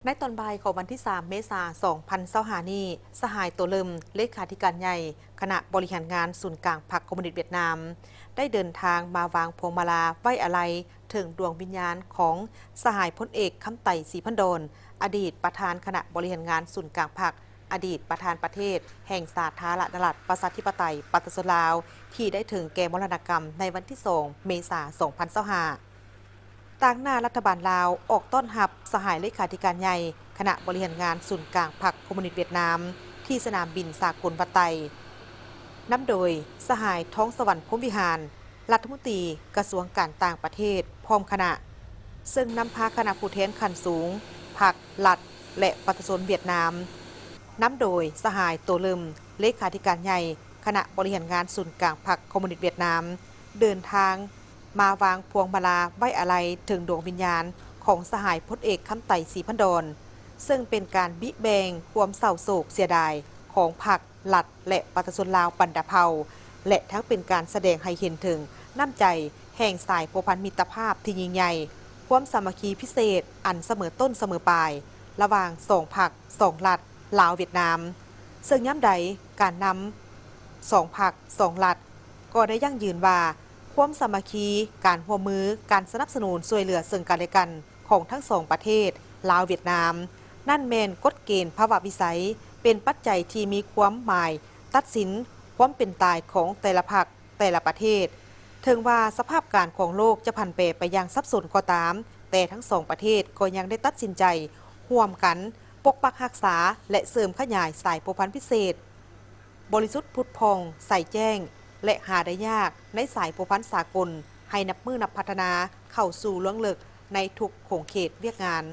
ໃນຕອນບ່າຍຂອງວັນທີສາມ ເມສາ ສອງພັນຊາວຫ້ານີ້, ສະຫາຍ ໂຕເລິມ ເລຂາທິການໃຫຍ່ຄະນະບໍລິຫານງານສູນກາງພັກຄອມມູນິດຫວຽດນາມ ໄດ້ເດີນທາງມາວາງພວງມາລາໄວ້ອາໄລເຖິງດວງວິນຍານຂອງສະຫາຍພົນເອກ ຄຳໄຕ ສີພັນດອນ ອະດີດປະທານຄະນະບໍລິຫານງານສູນກາງພັກ, ອະດີດປະທານປະເທດແຫ່ງສາທາລະນະລັດ ປະຊາທິປະໄຕ ປະຊາຊົນລາວ ທີ່ໄດ້ເຖິງແກ່ມໍລະນະກຳໃນວັນທີສອງ ເມສາ ສອງພັນຊາວຫ້າ. ຕາງໜ້າລັດຖະບານລາວອອກຕ້ອນຮັບສະຫາຍເລຂາທິການໃຫຍ່ຄະນະບໍລິຫານງານສູນກາງພັກຄອມມູນິດຫວຽດນາມ ທີ່ສະໜາມບິນສາກົນວັດໄຕ, ນຳໂດຍສະຫາຍ ທອງສະຫວັນ ພົມວິຫານ ລັດຖະມົນຕີກະຊວງການຕ່າງປະເທດ ພ້ອມຄະນະ, ເຊິ່ງນຳພາຄະນະຜູ້ແທນຂັ້ນສູງພັກ, ລັດ ແລະ ປະຊາຊົນຫວຽດນາມ, ນຳໂດຍສະຫາຍ ໂຕເລິມ ເລຂາທິການໃຫຍ່ຄະນະບໍລິຫານງານສູນກາງພັກຄອມມູນິດຫວຽດນາມ ເດີນທາງ ມາວາງພວງມາລາໄວ້ອາໄລເຖິງດວງວິນຍານຂອງສະຫາຍພົນເອກ ຄຳໄຕ ສີພັນດອນ, ເຊິ່ງເປັນການບິແບ່ງຄວາມເສົ້າໂສກເສຍດາຍຂອງພັກ, ລັດ ແລະ ປະຊາຊົນລາວບັນດາເຜົ່າ ແລະ ທັງເປັນການສະແດງໃຫ້ເຫັນເຖິງນ້ຳໃຈແຫ່ງສາຍພົວພັນມິດຕະພາບທີ່ຍິ່ງໃຫຍ່, ຄວາມສາມັກຄີພິເສດອັນສະເໝີຕົ້ນສະເໝີປາຍ ລະຫວ່າງສອງພັກ, ສອງລັດ ລາວ-ຫວຽດນາມ, ເຊິ່ງຍາມໃດການນຳສອງພັກ, ສອງລັດ ກໍໄດ້ຢັ້ງຢືນວ່າ ຄວາມສາມັກຄີ, ການຮ່ວມມື, ການສະໜັບສະໜູນຊ່ວຍເຫຼືອເຊິ່ງກັນແລະກັນຂອງທັງສອງປະເທດ ລາວ-ຫວຽດນາມ ນັ້ນແມ່ນກົດເກນພາວະວິໄສ ເປັນປັດໄຈທີ່ມີຄວາມໝາຍຕັດສິນຄວາມເປັນຕາຍຂອງແຕ່ລະພັກ, ແຕ່ລະປະເທດ. ເຖິງວ່າສະພາບການຂອງໂລກຈະຜັນແປໄປຢ່າງສັບສົນກໍຕາມ, ແຕ່ທັງສອງປະເທດກໍຍັງໄດ້ຕັດສິນໃຈຮ່ວມກັນປົກປັກຮັກສາ ແລະ ເສີມຂະຫຍາຍສາຍພົວພັນພິເສດ ບໍລິສຸດຜຸດຜ່ອງໃສແຈ້ງ ແລະ ຫາໄດ້ຍາກໃນສາຍພົວພັນສາກົນ ໃຫ້ນັບມື້ນັບພັດທະນາເຂົ້າສູ່ລວງເລິກໃນທຸກຂົງເຂດວຽກງານ.